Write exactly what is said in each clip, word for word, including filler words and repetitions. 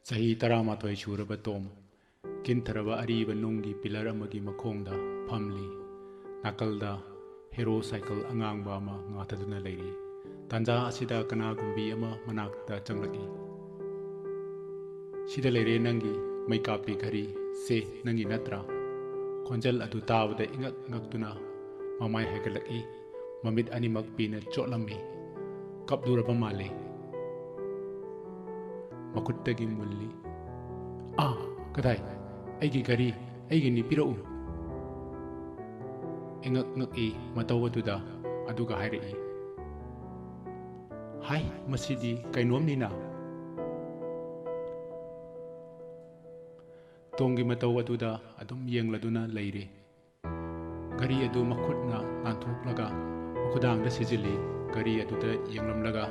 ꯆꯍꯤ ꯇꯔꯥꯃꯥꯊꯣꯏ ꯁꯨꯔꯕ ꯇꯣꯝ ꯀꯤꯟꯊꯔꯕ ꯑꯔꯤꯕ ꯅꯨꯡꯒꯤ ꯄꯤꯂꯔ ꯑꯃꯒꯤ ꯃꯈꯣꯡꯗ ꯐꯝꯂꯤ꯫ ꯅꯥꯀꯜꯗ ꯍꯦꯔꯣ ꯁꯥꯏꯀꯜ ꯑꯉꯥꯡꯕ ꯑꯃ ꯉꯥꯊꯗꯨꯅ ꯂꯩꯔꯤ꯫ ꯇꯥꯟꯖꯥ ꯑꯁꯤꯗ ꯀꯅꯥꯒꯨꯝꯕꯤ ꯑꯃ ꯃꯅꯥꯛꯇ ꯆꯪꯂꯛꯏ꯫ "ꯁꯤꯗ ꯂꯩꯔꯦ ꯅꯪꯒꯤ ꯃꯩꯀꯥꯞꯄꯤ ꯘꯔꯤ꯫ ꯁꯦ, ꯅꯪꯒꯤ ꯅꯠꯇ꯭ꯔꯥ?" ꯈꯣꯟꯖꯦꯜ ꯑꯗꯨ ꯇꯥꯕꯗ ꯏꯉꯛ ꯉꯛꯇꯨꯅ ꯃꯃꯥꯏ ꯍꯥꯏꯒꯠꯂꯛꯏ꯫ ꯃꯃꯤꯠ ꯑꯅꯤꯃꯛ ꯄꯤꯅ ꯆꯣꯠꯂꯝꯃꯤ꯫ ꯀꯞꯂꯨꯔꯕ ꯃꯥꯜꯂꯤ꯫ ꯃꯈꯨꯠꯇꯒꯤ ꯃꯨꯜꯂꯤ꯫ "ꯑꯥ, ꯀꯗꯥꯏ? ꯑꯩꯒꯤ ꯘꯔꯤ, ꯑꯩꯒꯤꯅꯤ, ꯄꯤꯔꯛꯎ!" ꯏꯉꯛ ꯉꯛꯏ ꯃꯇꯧ ꯑꯗꯨꯗ, ꯑꯗꯨꯒ ꯍꯥꯏꯔꯛꯏ, "ꯍꯥꯏ, ꯃꯁꯤꯗꯤ ꯀꯩꯅꯣꯝꯅꯤꯅ!" ꯇꯣꯝꯒꯤ ꯃꯇꯧ ꯑꯗꯨꯗ ꯑꯗꯨꯝ ꯌꯦꯡꯂꯗꯨꯅ ꯂꯩꯔꯤ꯫ ꯘꯔꯤ ꯑꯗꯨ ꯃꯈꯨꯠꯅ ꯅꯥꯟꯊꯣꯛꯂꯒ ꯃꯈꯨꯗꯥꯡꯗ ꯁꯤꯖꯤꯜꯂꯤ꯫ ꯘꯔꯤ ꯑꯗꯨꯗ ꯌꯦꯡꯂꯝꯂꯒ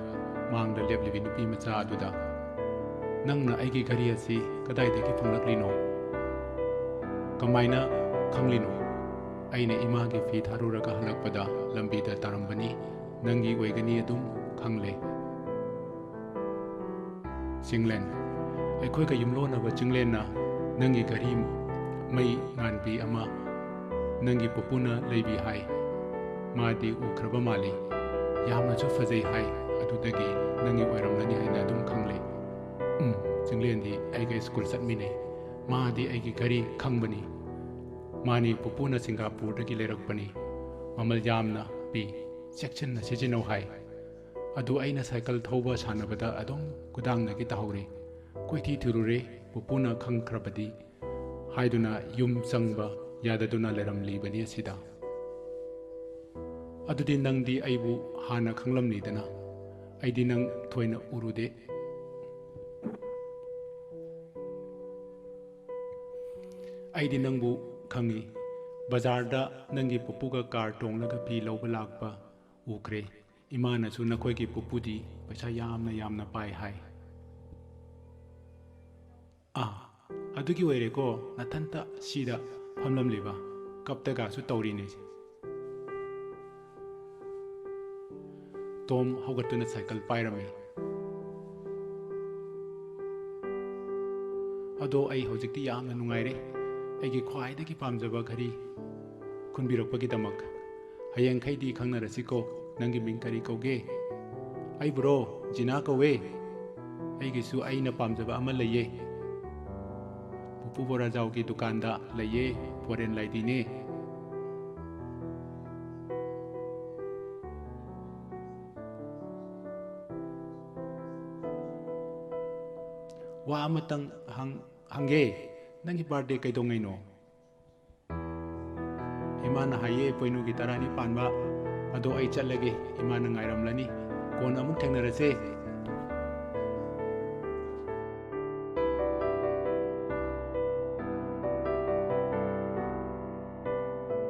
ꯃꯥꯡꯗ ꯂꯦꯞꯂꯤꯕꯤ ꯅꯨꯄꯤ ꯃꯆꯥ ꯑꯗꯨꯗ, "ꯅꯪꯅ ꯑꯩꯒꯤ ꯘꯔꯤ ꯑꯁꯤ ꯀꯗꯥꯏꯗꯒꯤ ꯐꯪꯂꯛꯂꯤꯅꯣ? ꯀꯃꯥꯏꯅ ꯈꯪꯂꯤꯅꯣ?" "ꯑꯩꯅ ꯏꯃꯥꯒꯤ ꯐꯤ ꯊꯥꯔꯨꯔꯒ ꯍꯜꯂꯛꯄꯗ ꯂꯝꯕꯤꯗ ꯇꯥꯔꯝꯕꯅꯤ꯫ ꯅꯪꯒꯤ ꯑꯣꯏꯒꯅꯤ ꯑꯗꯨꯝ ꯈꯪꯂꯦ꯫" ꯆꯤꯡꯂꯦꯟ꯫ ꯑꯩꯈꯣꯏꯒ ꯌꯨꯝꯂꯣꯟꯅꯕ ꯆꯤꯡꯂꯦꯟꯅ ꯅꯪꯒꯤ ꯘꯔꯤ ꯃꯩ ꯉꯥꯟꯕꯤ ꯑꯃ ꯅꯪꯒꯤ ꯄꯨꯄꯨꯅ ꯂꯩꯕꯤ ꯍꯥꯏ꯫ ꯃꯥꯗꯤ ꯎꯈ꯭ꯔꯕ ꯃꯥꯜꯂꯤ꯫ ꯌꯥꯝꯅꯁꯨ ꯐꯖꯩ ꯍꯥꯏ꯫ ꯑꯗꯨꯗꯒꯤ ꯅꯪꯒꯤ ꯑꯣꯏꯔꯝꯂꯅꯤ ꯍꯥꯏꯅ ꯑꯗꯨꯝ ꯈꯪꯂꯦ꯫ ꯎꯝ, ꯆꯤꯡꯂꯦꯟꯗꯤ ꯑꯩꯒ ꯁ꯭ꯀꯨꯜ ꯆꯠꯃꯤꯟꯅꯩ꯫ ꯃꯥꯗꯤ ꯑꯩꯒꯤ ꯘꯔꯤ ꯈꯪꯕꯅꯤ꯫ ꯃꯥꯅꯤ ꯄꯨꯄꯨꯅ ꯁꯤꯡꯒꯥꯄꯨꯔꯗꯒꯤ ꯂꯩꯔꯛꯄꯅꯤ꯫ ꯃꯃꯜ ꯌꯥꯝꯅ ꯄꯤ꯫ ꯆꯦꯛꯁꯤꯟꯅ ꯁꯤꯖꯤꯟꯅꯧ ꯍꯥꯏ꯫ ꯑꯗꯨ ꯑꯩꯅ ꯁꯥꯏꯀꯜ ꯊꯧꯕ ꯁꯥꯟꯅꯕꯗ ꯑꯗꯨꯝ ꯈꯨꯗꯥꯡꯗꯒꯤ ꯇꯥꯍꯧꯔꯦ꯫ ꯀꯣꯏꯊꯤ ꯊꯤꯔꯨꯔꯦ, ꯄꯨꯄꯨꯅ ꯈꯪꯈ꯭ꯔꯕꯗꯤ ꯍꯥꯏꯗꯨꯅ ꯌꯨꯝ ꯆꯪꯕ ꯌꯥꯗꯗꯨꯅ ꯂꯩꯔꯝꯂꯤꯕꯅꯤ ꯑꯁꯤꯗ꯫ ꯑꯗꯨꯗꯤ ꯅꯪꯗꯤ ꯑꯩꯕꯨ ꯍꯥꯟꯅ ꯈꯪꯂꯝꯂꯤꯗꯅ? ꯑꯩꯗꯤ ꯅꯪ ꯊꯣꯏꯅ ꯎꯔꯨꯗꯦ꯫ ꯑꯩꯗꯤ ꯅꯪꯕꯨ ꯈꯪꯏ꯫ ꯕꯖꯥꯔꯗ ꯅꯪꯒꯤ ꯄꯨꯄꯨꯒ ꯀꯥꯔ ꯇꯣꯡꯂꯒ ꯐꯤ ꯂꯧꯕ ꯂꯥꯛꯄ ꯎꯈ꯭ꯔꯦ꯫ ꯏꯃꯥꯅꯁꯨ ꯅꯈꯣꯏꯒꯤ ꯄꯨꯄꯨꯗꯤ ꯄꯩꯁꯥ ꯌꯥꯝꯅ ꯌꯥꯝꯅ ꯄꯥꯏ ꯍꯥꯏ꯫ ꯑꯥ, ꯑꯗꯨꯒꯤ ꯑꯣꯏꯔꯦꯀꯣ ꯅꯊꯟꯇ ꯁꯤꯗ ꯐꯝꯂꯝꯂꯤꯕ, ꯀꯞꯇꯒꯁꯨ ꯇꯧꯔꯤꯅꯦ꯫ ꯇꯣꯝ ꯍꯧꯒꯠꯇꯨꯅ ꯁꯥꯏꯀꯜ ꯄꯥꯏꯔꯝꯃꯤ꯫ ꯑꯗꯣ ꯑꯩ ꯍꯧꯖꯤꯛꯇꯤ ꯌꯥꯝꯅ ꯅꯨꯡꯉꯥꯏꯔꯦ, ꯑꯩꯒꯤ ꯈ꯭ꯋꯥꯏꯗꯒꯤ ꯄꯥꯝꯖꯕ ꯘꯔꯤ ꯈꯨꯟꯕꯤꯔꯛꯄꯒꯤꯗꯃꯛ꯫ ꯍꯌꯦꯡꯈꯩꯗꯤ ꯈꯪꯅꯔꯁꯤꯀꯣ꯫ ꯅꯪꯒꯤ ꯃꯤꯡ ꯀꯔꯤ ꯀꯧꯒꯦ? ꯑꯩꯕꯨꯔꯣ? ꯖꯤꯅꯥ ꯀꯧꯋꯦ꯫ ꯑꯩꯒꯤꯁꯨ ꯑꯩꯅ ꯄꯥꯝꯖꯕ ꯑꯃ ꯂꯩꯌꯦ꯫ ꯄꯨꯄꯨ ꯕꯣꯔꯥꯖꯥꯎꯒꯤ ꯗꯨꯀꯥꯟꯗ ꯂꯩꯌꯦ, ꯐꯣꯔꯦꯟ ꯂꯥꯏꯗꯤꯅꯦ꯫ ꯋꯥ ꯑꯃꯇꯪ ꯍꯪ-, ꯍꯪꯒꯦ, ꯅꯪꯒꯤ ꯕꯥꯔꯗꯦ ꯀꯩꯗꯧꯉꯩꯅꯣ? ꯏꯃꯥꯅ ꯍꯥꯏꯌꯦ ꯄꯣꯏꯅꯨꯒꯤ ꯇꯔꯥꯅꯤ ꯄꯥꯟꯕ꯫ ꯑꯗꯣ ꯑꯩ ꯆꯠꯂꯒꯦ, ꯏꯃꯥꯅ ꯉꯥꯏꯔꯝꯂꯅꯤ꯫ ꯀꯣꯟꯅ ꯑꯃꯨꯛ ꯊꯦꯡꯅꯔꯁꯦ꯫